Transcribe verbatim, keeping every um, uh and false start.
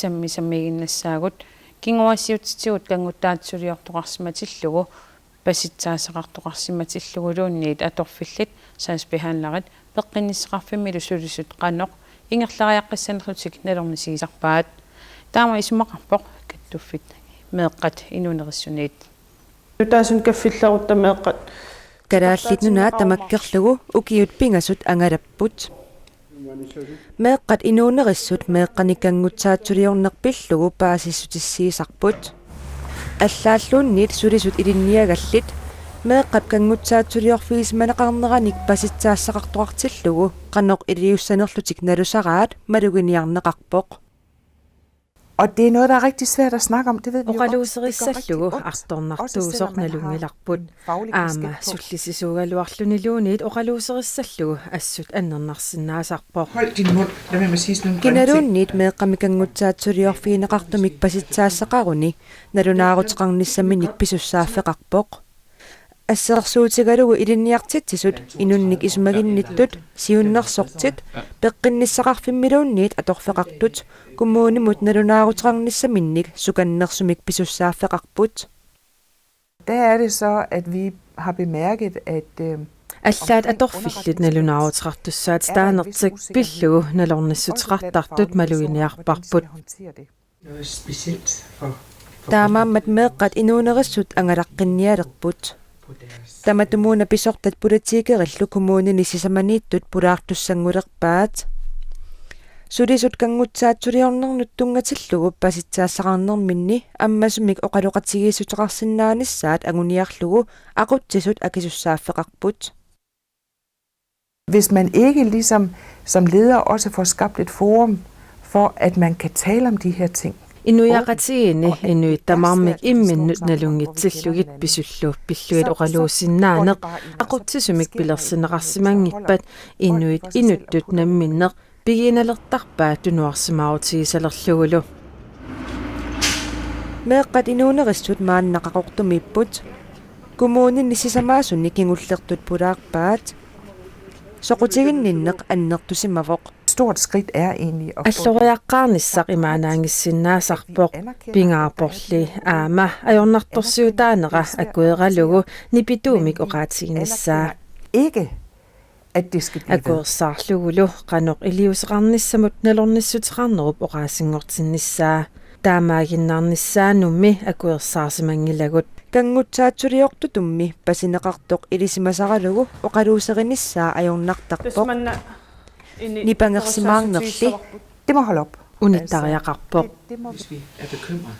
sammisamiiginnassaagut. Kinguaassiuutitigut kannguttaatsuliortoqarsimatillugu pasitsaassaqartoqarsimatilluguluunniit atorfillit sagsbehandlerit peqqinnissaqarfimmilu sulisut qanoq ingerlariaqqissanerlutik nalornisigisarpaat. Taama isumaqarpoq kattuffit meeqqat inuunerissuniit. Nutaasut kaffillerutta meeqqat. Kalaallit Nunaat tamakkerlugu ukiut pingasut angalapput. Meeqqat inuunerissut meeqqanik kannguttaatsuliorneq pillugu paasissutissiisarput. Allaalluunniit sulisut ilinniagallit meeqqap kannguttaatsuliorfigisimaneqarneranik pasitsaassaqartoqartillugu qanoq iliussanerlutik nalusaraat maluginiarneqarpoq. Og det er noget, der er rigtig svært at snakke om, det ved vi jo godt. Oqaluuserissallugu artornartuusoq nalunngilarput. Aamma sullissisuugaluarluniluunniit oqaluuserissallugu assut annernarsinnaasarpoq. Hold din mund. Lad være med at sige sådan nogle grimme ting. Kinaluunniit meeqqamik kannguttaatsuliorfigineqartumik pasitsaassaqaruni nalunaaruteqarnissaminik pisussaaffeqarpoq. Assersuutigalugu ilinniartitsisut inunnik isumaginnittut, siunnersortit, peqqinnissaqarfimmiluunniit atorfeqartut kommunimut nalunaaruteqarnissaminnik sukannersumik pisussaaffeqarput. Der er det så, at vi har bemærket, at øh, Allaat atorfillit nalunaaruteqartussaat taanertik pillugu nalornissuteqartartut maluginiarparput. Noget specielt for, for Taamaammat meeqqat inuunerissut angalaqqinnialerput. Tamatumuuna pisortat politikerillu kommunini sisamaniittut pulaartussanngulerpaat. Sulisut kannguttaatsuliornernut tunngatillugu pasitsaassaqarnerminni ammasumik oqaloqatigiissuteqarsinnaanissaat anguniarlugu aqutsisut akisussaaffeqarput. Hvis man ikke ligesom som leder også får skabt et forum for, at man kan tale om de her ting. Inuiaqatigiinni inuit tamarmik imminnut nalunngitsillugit pisullu pillugit oqaluussinnaaneq aqutsisumik pilersinneqarsimanngippat inuit inuttut namminneq pigiinnalertarpaat tunuarsimaarutigisalerlugulu. Meeqqat inuunerissut maanna Qaqortumiipput. Kommunini sisamaasuni kingullertut pulaarpaat. Soqutiginninneq annertusimavoq. Stort skridt er egentlig at få Alloriaqqaarnissaq imaannaanngissinnaasarpoq pingaarporli aamma ajornartorsiutaanera akueralugu nipituumik oqaatiginissaa. Ikke at det skal blive ved. Akuersaarlugulu qanoq iliuuseqarnissamut nalornissuteqarnerup oqaasinngortinnissaa. Taamaaginnarnissaanummi akuersaarsimanngilagut. Kannguttaatsuliortutummi pasineqartoq ilisimasaralugu oqaluuserinissaa ajornartarpoq. Nipangersimaarnerli. Det må holde op. Unittariaqarpoq. Det må Hvis vi er bekymrede.